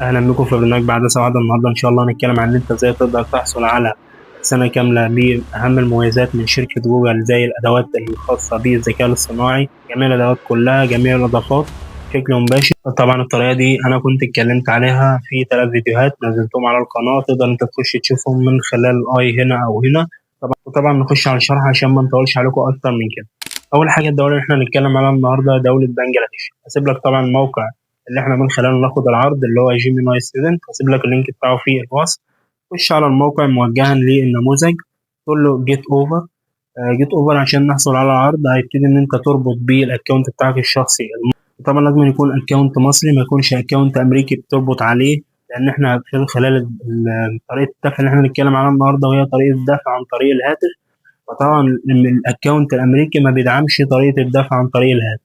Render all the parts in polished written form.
اهلا بكم في برنامج بعد سعادة. النهارده ان شاء الله هنتكلم عن ان انت ازاي تقدر تحصل على سنة كاملة باهم المميزات من شركة جوجل، زي الادوات الخاصة بالذكاء الاصطناعي، جميع الادوات كلها، جميع الاضافات بشكل مباشر. طبعا الطريقة دي انا كنت اتكلمت عليها في 3 فيديوهات نزلتهم على القناة، تقدر انت تخش تشوفهم من خلال ال i هنا او هنا. طبعا نخش على الشرح عشان ما نطولش عليكم اكتر من كده. اول حاجة الدولة اللي احنا هنتكلم عليها النهارده دولة بنجلاديش. هسيب لك طبعا الموقع اللي احنا من خلاله ناخد العرض اللي هو Gemini Student، هسيب لك ال link بتاعه في الوصف. خش على الموقع موجها للنموذج، تقول له get offer. get offer عشان نحصل على العرض. هيبتدي ان انت تربط بيه ال account بتاعك الشخصي، طبعا لازم يكون account مصري، ما يكونش account امريكي بتربط عليه، لان احنا في خلال طريقه الدفع اللي احنا هنتكلم عنها النهارده وهي طريقه الدفع عن طريق الهاتف، فطبعا ال account الامريكي ما بيدعمش طريقه الدفع عن طريق الهاتف،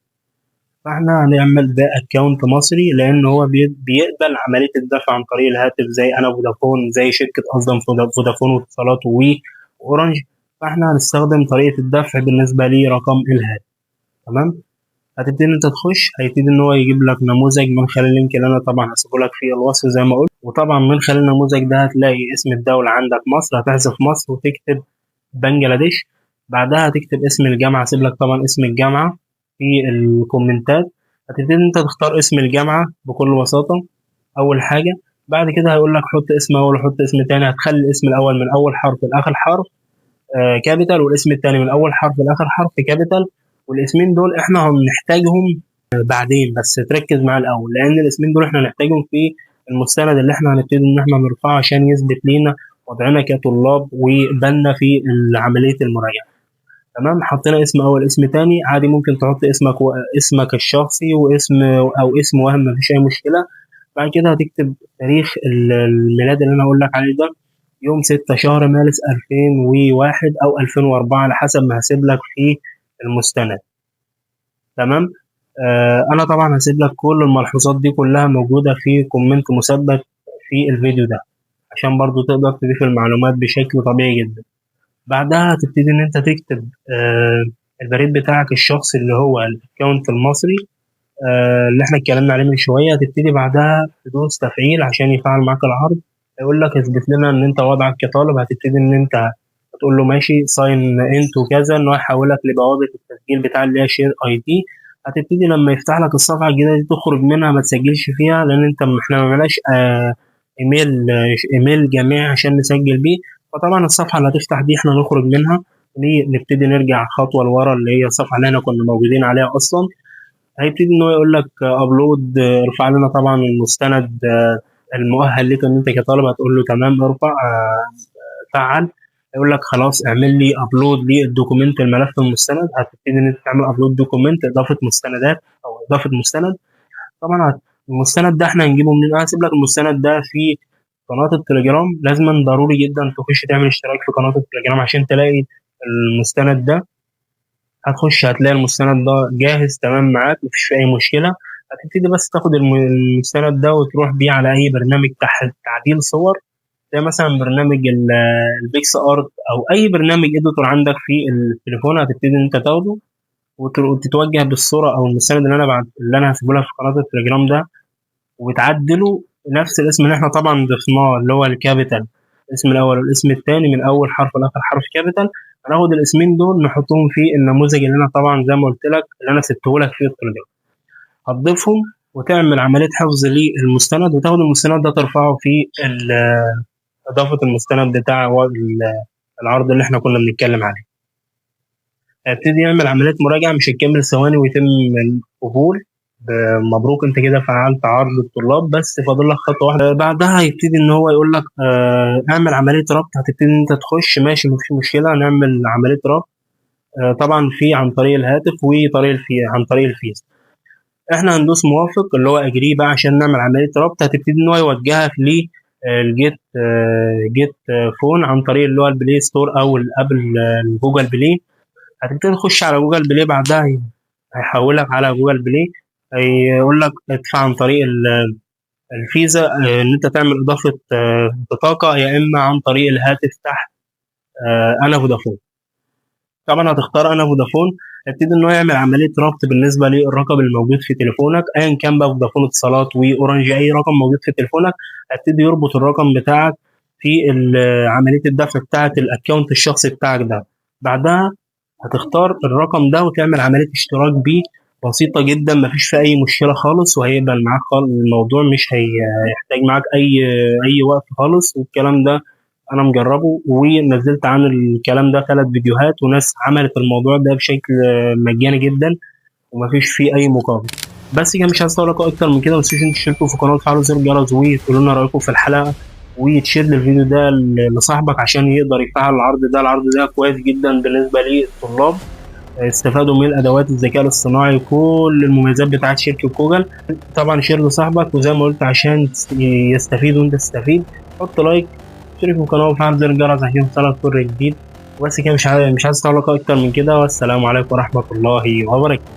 فاحنا هنعمل ده account مصري لان هو بيقبل عملية الدفع عن طريق الهاتف، زي انا فودافون، زي شركة اصلا فودافون واتصالات واورنج. فاحنا هنستخدم طريقه الدفع بالنسبة لرقم الهاتف. تمام، هتبتدي انت تخش، هيبتدي ان هو يجيب لك نموذج من خلال ال link اللي انا طبعا هسيبه لك في الوصف زي ما قلت. وطبعا من خلال النموذج ده هتلاقي اسم الدولة عندك مصر، هتحذف مصر وتكتب بنجلاديش. بعدها هتكتب اسم الجامعة، هسيب لك طبعا اسم الجامعة في الكومنتات. هتبتدي انت تختار اسم الجامعة بكل بساطة أول حاجة. بعد كده هيقول لك حط اسم أول وحط اسم تاني. هتخلي الاسم الأول من أول حرف لآخر حرف capital، والاسم التاني من أول حرف لآخر حرف capital. والاسمين دول احنا هنحتاجهم بعدين، بس تركز معايا الأول، لأن الاسمين دول احنا هنحتاجهم في المستند اللي احنا هنبتدي إن احنا نرفعه عشان يثبت لينا وضعنا كطلاب وبالنا في عملية المراجعة. تمام، حطينا اسم اول اسم تاني، عادي ممكن تحط اسمك واسمك الشخصي واسم او اسم وهم، مفيش اي مشكله. بعد كده هتكتب تاريخ الميلاد اللي انا هقول لك عليه ده، يوم 6 شهر مارس 2001 او 2004 على حسب ما هسيب لك في المستند. تمام، انا طبعا هسيب لك كل الملحوظات دي كلها موجودة في comment مثبت في الفيديو ده عشان برضو تقدر تضيف المعلومات بشكل طبيعي جدا. بعدها هتبتدي ان انت تكتب البريد بتاعك الشخصي اللي هو ال account المصري اللي احنا اتكلمنا عليه من شويه. هتبتدي بعدها تدوس تفعيل عشان يفعل معاك العرض. هيقول لك اثبت لنا ان انت وضعك كطالب، هتبتدي ان انت هتقول له ماشي sign in كذا، ان هو يحولك لبوابه التسجيل بتاع اللي هي SheerID. هتبتدي لما يفتح لك الصفحة الجديدة دي تخرج منها، ما تسجلش فيها، لان انت احنا ما عملناش ايميل جامعي عشان نسجل بيه. فطبعا الصفحة اللي هتفتح دي احنا نخرج منها، نبتدي نرجع خطوة لورا اللي هي الصفحة اللي احنا كنا موجودين عليها اصلا. هيبتدي ان هو يقول لك upload، ارفع لنا طبعا المستند المؤهل لك ان انت كطالب. هتقول له تمام ارفع، فعل. يقول لك خلاص اعمل لي upload لل document، الملف المستند. هتبتدي ان انت تعمل upload document، اضافه مستندات او اضافه مستند. طبعا المستند ده احنا هنجيبه منين؟ انا هسيب لك المستند ده في قناة التليجرام. لازم ضروري جدا تخش تعمل اشتراك في قناة التليجرام عشان تلاقي المستند ده. هتخش هتلاقي المستند ده جاهز تمام معاك، مفيش فيه اي مشكله. هتبتدي بس تاخد المستند ده وتروح بيه على اي برنامج تعديل صور، زي مثلا برنامج ال PicsArt او اي برنامج editor عندك في التليفون. هتبتدي ان انت تاخده وتتوجه بالصورة او المستند اللي انا هسيبه لك في قناة التليجرام ده، وتعدله نفس الاسم اللي احنا طبعا ضفناه اللي هو ال capital، الاسم الاول والاسم الثاني من اول حرف لاخر حرف capital. هناخد الاسمين دول نحطهم في النموذج اللي انا طبعا زي ما قلت لك اللي انا سبته لك في التليجرام. هتضيفهم وتعمل عملية حفظ للمستند، وتاخد المستند ده ترفعه في اضافه المستند بتاع العرض اللي احنا كنا بنتكلم عليه. هيبتدي يعمل عملية مراجعه، مش هتكمل ثواني ويتم القبول. مبروك، انت كده فعلت عرض الطلاب، بس فاضل لك خطوة واحدة. بعدها هيبتدي ان هو يقول لك اعمل عملية ربط. هتبتدي ان انت تخش، ماشي مفيش مشكله، نعمل عملية ربط. طبعا في عن طريق الهاتف وطريق عن طريق الفيزا. احنا هندوس موافق اللي هو agree بقى عشان نعمل عملية ربط. هتبتدي ان هو يوجهك لل get get phone عن طريق اللي هو ال Play Store او ال Apple ال Google Play. هتبتدي تخش على Google Play، بعدها هيحولك على Google Play، هيقول لك ادفع عن طريق الفيزا، ان انت تعمل اضافه بطاقه، يا اما عن طريق الهاتف تحت انا فودافون. طبعا هتختار انا فودافون، هيبتدي ان هو يعمل عملية ربط بالنسبة للرقم الموجود في تليفونك، ايا كان بقى فودافون، اتصالات، واورنج، اي رقم موجود في تليفونك هيبتدي يربط الرقم بتاعك في عملية الدفع بتاعه ال account الشخصي بتاعك ده. بعدها هتختار الرقم ده وتعمل عملية اشتراك بيه، بسيطة جدا مفيش فيها اي مشكلة خالص، وهيقبل معاك خالص الموضوع، مش هيحتاج معاك اي وقت خالص. والكلام ده انا مجربه ونزلت عن الكلام ده 3 فيديوهات، وناس عملت الموضوع ده بشكل مجاني جدا ومفيش فيه اي مقابل. بس كده، مش عايز اطول اكتر من كده. ما تنسوش تشتركوا في القناة وتفعلوا زر الجرس وتقولوا لنا رايكم في الحلقة، وتشير الفيديو ده لصاحبك عشان يقدر يفعل العرض ده. العرض ده كويس جدا بالنسبة للطلاب، استفادوا من ادوات الذكاء الاصطناعي وكل المميزات بتاعت شركة جوجل. طبعا share لصاحبك، وزي ما قلت عشان يستفيد وانت تستفيد. حط like، اشترك في القناة وفعل زر الجرس عشان يوصلك كل جديد. وبس كده، مش عايز اطول اكتر من كده، والسلام عليكم ورحمة الله وبركاته.